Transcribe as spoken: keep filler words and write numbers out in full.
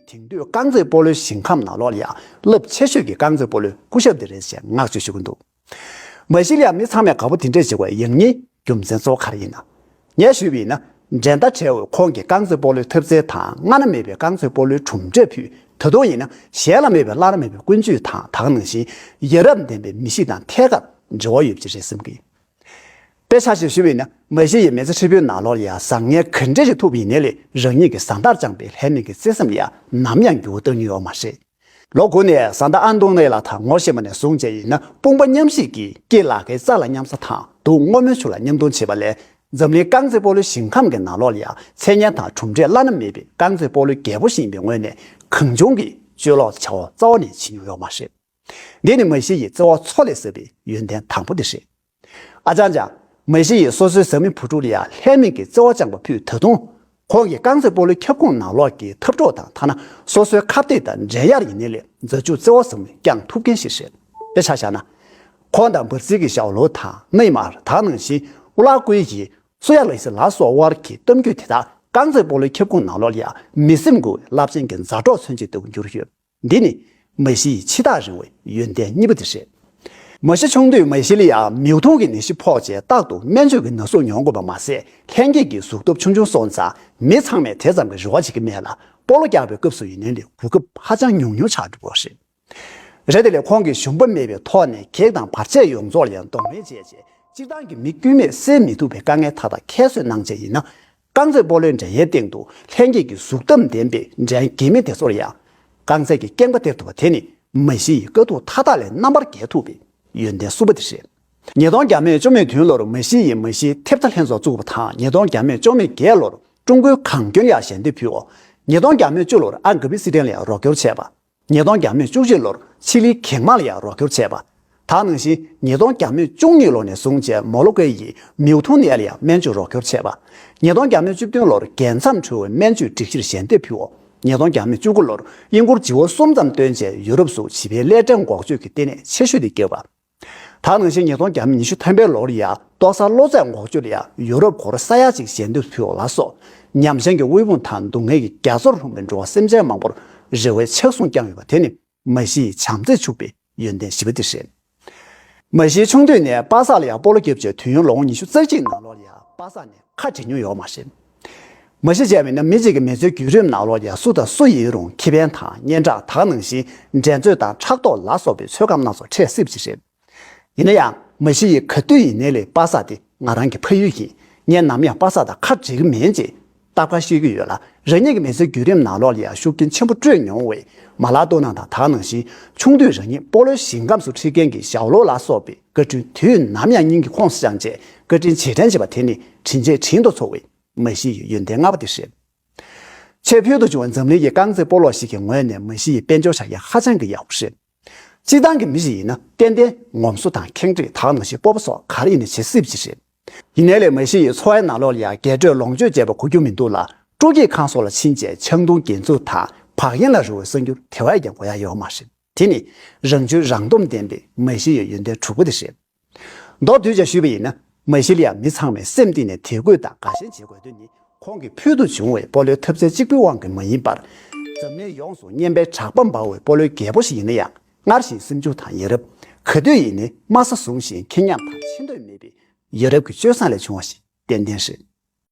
དེང་དུས་རྐང་རྩེད་སྤོ་ལོའི་ཞིང་ཁམས་ནང་ལོགས་ལ་ཡང་རླབས་ཆེ་ཤོས་ཀྱི་རྐང་རྩེད་སྤོ་ལོའི་སྐུ་ཞབས་དེ་རེད་ཅེས་བསྔགས་བརྗོད་ཞུ་གི་འདུག་མ་གཞི་ལ་ཡང་མི་ཚང་མས་དགའ་པོ་དེ་འདྲས་བྱེད་དགོས་ཡང་སྙིང་རྒྱུ་མཚན་གཙོ་བོ་ག་རེ་ཡིན་ན། ངས་ཞུས་པ་ཡིན་ན། འགྲན་ཟླ་བྲལ་བའི་ཁོང་གི་རྐང་རྩེད་སྤོ་ལོའི་ཐབས་རྩལ་དང་སྔ་ན་མེད་པའི་རྐང་རྩེད་སྤོ་ལོའི་གྲུབ་འབྲས་ཕུད། ད་དུང་ཡིན་ན་གཞན་ལ་མེད་པའི་བླ་ན་མེད་པའི་ཀུན་སྤྱོད་དང་དག་ནང་བཞིན་ཡ་རབས་ལྡན་པའི་མི་གཤིས་དང་ཐད་ཀར་འབྲེལ་བ་ཡོད་པ་ཅིག་རེད་བསམ་གི། དཔེ་ཆ་ཞིག་ཞུས་པ་ཡིན་ན། མ་གཞི་ཡི་མི་ཚེ་ཧྲིལ་པོའི་ནང་ལོགས་ལ་ཡང་བཟང་ངན་ག་འདྲ་ཞིག་ཐུག་པ་ཡིན་ནའི་ལས་རང་ཉིད་ཀྱི་བཟའ་ཟླར་བཅངས་པའི་ལྷད་མེད་ཀྱི་བརྩེ་སེམས་ལ་ཡང་ནམ་ཡང་འགྱུར་བ་གཏོང་མྱོང་ཡོད་མ་རེད། ལོ་དགུ་ནས་བཟའ་ཟླ་ཨན་ཏུང་ནེ་ལགས་དང་ངོ་ཤེས་པ་ནས་བཟུང་བྱས་ཡིན་ན། དཔུང་པ་མཉམ་གཤིབ་ཀྱིས་སྐེ་ལག་ཁའི་རྩ་ལ་མཉམ་ཟ་དང་དུག་སྔོ་སྨོན་ཆུ་ལ་མཉམ་འཐུང་བྱེད་པ་ལས། འཛམ་གླིང་རྐང་རྩེད་སྤོ་ལོའི་ཞིང་ཁམས་ཀྱི་ནང་ལོགས་ལ་ཡང་མཚན་སྙན་དང་གྲུབ་འབྲས་བླ་ན་མེད་པའི་རྐང་རྩེད་སྤོ་ལོའི་རྒྱལ་པོ་ཞིག་ཡིན་པའི་ངོས་ནས་གང་བྱུང་གིས་གཅོད་ལོག་བྱ་བ་རྩ་བ་ནས་བྱེད་མྱོང་ཡོད་མ་རེད། འདི་ནི་མ་གཞི་ཡི་བརྩེ་བ་མཚོ་ལས་ཟབ་པའི་ཡོན་ཏན་དང་པོ་དེ་རེད། ཨ་ཅང་ཅང་། མ་གཞི་ཡིས་སོ་སོའི་བཟའ་མི་བུ་ཕྲུག་ལ་ཡང་ལྷད་མེད་ཀྱི་བརྩེ་བ་བཅངས་པ་ཕུད། ད་དུང་། ཁོང་གིས་རྐང་རྩེད་སྤོ་ལོའི་ཁྱབ་ཁོངས་ནང་ལོགས་ཀྱི་འཐབ་གྲོགས་དང་ཐ་ན་སོ་སོའི་ཁ་གཏད་དང་འགྲན་ཡར་ཡིན་ནའི་ལས་མཛའ་གཅུགས་བརྩེ་བ་ཟབ་མོ་བསྐྱང་ཐུབ་མཁན་ཞིག་རེད། དཔེ་ཆ་བཞག་ན། ཁོང་དང་འབར་ཛིལ་གྱི་ཞའོ་ལོ་དང་ནེ་མར་དག་ནང་བཞིན་ཨུ་རུ་ཀུའེ་ཡི་སུ་ཡ་ལེ་སི་ལ་སོགས་དབར་གྱི་གཏམ་རྒྱུད་དེ་དག་རྐང་རྩེད་སྤོ་ལོའི་ཁྱབ་ཁོངས་ནང་ལོགས་ལ་ཡང་མི་སེམས་འགུག་པའི་རླབས་ཆེན་གྱི་མཛའ་གྲོགས་མཚོན་བྱེད་དུ་གྱུར་ཡོད། འདི་ནི་མ་གཞི་ཡི་ཕྱི་ཐག་རིང་བའི་ཡོན་ཏན་གཉིས་པ་དེ་རེད། མ་གཞི་ཆུང་དུས་མ་གཞི་ལ་ཡང་མིའུ་ཐུང་གི་ནད་གཞི་ཕོག་རྗེས་རྟག་ཏུ་སྨན་བཅོས་ཀྱི་ན་ཟུག་མྱོང་དགོས་པ་མ་ཟད། ལྷན་སྐྱེས་ཀྱི་གཟུགས་སྟོབས་ཆུང་ཆུང་སོང་ཙང་མི་ཚང་མས་དེ་ཙམ་གྱི་རེ་བ་བྱེད་ཀྱི་མེད་ལ། སྤོ་ལོ་རྒྱག་པའི་སྐབས་སུ་ཡིན་ནའི་ལས་གོ་སྐབས་ཧ་ཅང་ཉུང་ཉུང་ཆགས་འགྲོ་གི་རེད། རེད་དེ་ལས་ཁོང་གིས་ཞུམ་པ་མེད་པའི་ཐོག་ནས་གེགས་དང་བར་ཆད་ཡོངས་རྫོགས་ལ་ཡང་གདོང་ལེན་བྱས་རྗེས་སྤྱིར་བཏང་གི་མི་དཀྱུས་མས་སེལ་མི་ཐུབ་པའི་དཀའ་ངལ་མཐའ་དག་ཁྱད་གསོད་གནང་བྱས་ཡིན་ན། རྐང་རྩེད་སྤོ་ལོའི་འགྲན་ཡའི་སྟེང་དུ་ལྷན་སྐྱེས་ཀྱི་གཟུགས་ཐམ་ལྡན་པའི་འགྲན་རྒྱལ་མི་དེ་ཚོར་ཡང་། རྐང་རྩེད་ཀྱི་རྐྱེན་པ་སྟེར་ཐུབ་པ་དེ་ནི་མ་གཞི་ཡི་དཀའ་སྡུག་མཐའ་དག་ལས་རྣམ་པར་རྒྱལ་ཐུབ་པའི་ཡོན་ཏན་གསུམ་པ་དེ་རེད། ཉིས་སྟོང་བརྒྱ་མེད་བཅུ་མེད་བདུན་ལོར་མ་གཞི་ཡི་མ་གཞིའི་ཐེབས་རྩ་ལྷན་ཚོགས་བཙུགས་པ་དང་། ཉིས་སྟོང་བརྒྱ་མེད་བཅུ་མེད་བརྒྱད་ལོར་ཀྲུང་གོའི་གངས་སྐྱོན་ལ་ཞལ་འདེབས་ཕུལ་བ། ཉིས་སྟོང་བརྒྱ་མེད་བཅུ་ལོར་ཨང་གི་པི་སི་ཐན་ལ་ཡང་རོགས་སྐྱོར་བྱས་པ། ཉིས་སྟོང་བརྒྱ་མེད་བཅུ་གཅིག་ལོར་ཆི་ལིའི་གེགས་མ་ལ་ཡང་རོགས་སྐྱོར་བྱས་པ། དེ་ནང་བཞིན་ཉིས་སྟོང་བརྒྱ་མེད་བཅུ་གཉིས་ལོ་ནས་བཟུང་བྱས་མོ་ལོ་ཀོ་ཡི་མིའུ་ཐུང་ནད་ལ་ཡང་སྨན་བཅོས་རོགས་སྐྱོར་བྱས་པ། ཉིས་སྟོང་བརྒྱ་མེད་བཅུ་བདུན་ལོར་རྒྱལ་མཚམས་གྲོལ་བའི་སྨན་བཅོས་སྒྲིག་གཞིར་ཞལ་འདེབས་ཕུལ་བ། ཉིས་སྟོང་བརྒྱ་མེད་བཅུ་དགུ་ལོར་ཨིན་སྒོར་ལྗི་འོ་གསུམ་ཙམ་བཏོན་བྱས་ཡུ་རོབ་སུ་བྱིས་པའི་ཀླད་ཀྲན་འགོག་བཅོས་ཀྱི་ལྟེ་གནས་ཆེ་ཤོས་དེ་བསྐྱལ་བ། དེ་ནང་བཞིན་ཉིས་སྟོང་བརྒྱ་མེད་ཉི་ཤུ་ཐམ་པའི་ལོར་ཡང་ལྟོ་ཚང་གློ་ཚད་འགོག་བཅོས་ལ་ཡང་ཡུ་རོབ་སྒོར་ས་ཡ་གཅིག་ཞལ་འདེབས་ཕུལ་བ་ལ་སོགས། ཉམས་ཞན་གྱི་དབུལ་ཕོངས་དང་སྡུག་བསྔལ་གྱི་རྒྱ་མཚོར་ལྷུང་བའི་འགྲོ་བ་སེམས་ཅན་མང་པོར་རེ་བའི་ཕྱག་ཟུང་བརྐྱངས་ཡོད་པ་དེ་ནི་མ་གཞི་ཡི་བྱམས་བརྩེས་ཕྱུག་པའི་ཡོན་ཏན་བཞི་པ་དེ་རེད། མ་གཞི་ཆུང་དུས་ནས་པ་སག་ལ་ཡང་སྤོ་ལོ་བརྒྱབ་བྱས་དུས་ཡུན་ལོ་ངོ་ཉི་ཤུ་རྩ་གཅིག་ནང་ལོགས་ལ་ཡང་པ་སག་ནས་ཁ་བྲལ་མྱོང་ཡོད་མ་རེད། མ་གཞི་བྱས་པས་ན་མི་གཅིག་གི་མི་ཚེའི་བརྒྱུད་རིམ་ནང་ལོགས་ལ་ཡང་སུ་དང་སུ་ཡིན་རུང་ཁེ་ཕན་དང་སྙན་གྲགས་དག་ནང་བཞིན་འགྲན་རྩོད་དང་ཕྲག་དོག་ལ་སོགས་པའི་ཚོད་བགམ་སྣ་ཚོགས་འཕྲད་སྲིད་པ་ཅིག་རེད། ཡིན་ན་ཡང་མ་གཞི་ཡི་ག་དུས་ཡིན་ནའི་ལས་པ་སག་དེ་ང་རང་གི་ཕ་ཡུལ་ཡིན། ངས་ནམ་ཡང་པ་སག་དང་ཁ་བྲལ་གྱི་མིན་ཅེས་སྟབས་ཁ་ཤོད་ཀྱི་ཡོད་ལ། རང་ཉིད་ཀྱི་མི་ཚེའི་བརྒྱུད་རིམ་ནང་ལོགས་ལ་ཡང་ཤུགས་རྐྱེན་ཆེན་པོ་སྤྲོད་མྱོང་བའི་མ་ལག་ལྟོ་ནང་དང་དག་ནང་བཞིན་ཆུང་དུས་རང་ཉིད་སྤོ་ལོའི་ཞིང་ཁམས་སུ་ཁྲིད་མཁན་གྱི་ཞའོ་ལོ་ལ་སོགས་པའི་བཀའ་དྲིན་དུས་ནམ་ཡང་སྙིང་གི་ཁོངས་སུ་བཅངས་བྱས་བཀའ་དྲིན་རྗེས་དྲན་བྱེད་པ་དེ་ནི་དྲིན་ཆེན་དྲིན་དུ་ཚོར་བའི་མ་གཞི་ཡི་ཡོན་ཏན་ལྔ་པ་དེ་རེད། ཆེས་ཕུལ་དུ་བྱུང་བའི་འཛམ་གླིང་གི་རྐང་རྩེད་སྤོ་ལོ་ཞིག་གི་ངོས་ནས་མ་གཞི་ཡི་དཔལ་འབྱོར་བྱ་ཡུལ་ཧ་ཅང་གི་ཡག་པོ་རེད། སྤྱིར་བཏང་གི་མི་ཞིག་ཡིན་ན་ཏན་ཏན་ངོམ་སོ་དང་ཁེངས་དྲེགས་དག་ནང་བཞིན་སྤོབས་པ་སོགས་ག་རེ་ཡིན་ན་བྱེད་སྲིད་པ་ཅིག་རེད། ཡིན་ནའི་ལས་མ་གཞི་ཡི་འཚོ་བའི་ནང་ལོགས་ལ་ཡང་རྒྱས་སྤྲོས་ལོངས་སྤྱོད་བྱས་པ་གོ་རྒྱུ་མི་འདུག་ལ། སྤྲོ་སྐྱིད་ཁང་སོགས་ལ་ཕྱིན་རྗེས་ཆང་འཐུང་རྒྱན་འཛུགས་དང་བག་ཡངས་ལ་རོལ་བའི་གསར་འགྱུར་དེ་བས་ཀྱང་གོ་ཡ་ཡོད་མ་རེད། དེ་ནི་རང་ཆོས་རང་སྟོབས་ལྡན་པའི་མ་གཞི་ཡི་ཡོན་ཏན་དྲུག་པོ་དེ་རེད། མདོར་བསྡུས་ཀྱང་ཞུས་པ་ཡིན་ན། མ་གཞི་ལ་ཡང་མི་ཚང་མས་སེམས་གཏིང་ནས་དད་གུས་དང་དགའ་ཞེན་བྱེད་དགོས་དོན་ནི་ཁོང་གི་ཕུལ་དུ་བྱུང་བའི་སྤོ་ལོའི་ཐབས་རྩལ་གཅིག་པུའི་དབང་གིས་མ་ཡིན་པར། འཛམ་གླིང་ཡོངས་སུ་སྙན་པའི་གྲགས་པ་འབར་བའི་སྤོ་ལོའི་རྒྱལ་པོ་ཞིག་ཡིན་ན་ཡང་སྔར་བཞིན་སེམས་ཤུགས་དང་ཡ་རབས། ག་དུས་ཡིན་ནའི་དམའ་ས་བཟུང་ཞིང་ཁེ་ཉམས་དང་ཆེ་འདོད་མེད་པའི་ཡ་རབས་ཀྱི་སྤྱོད་བཟང་ལས་བྱུང་བ་ཞིག་ཏན་ཏན་རེད།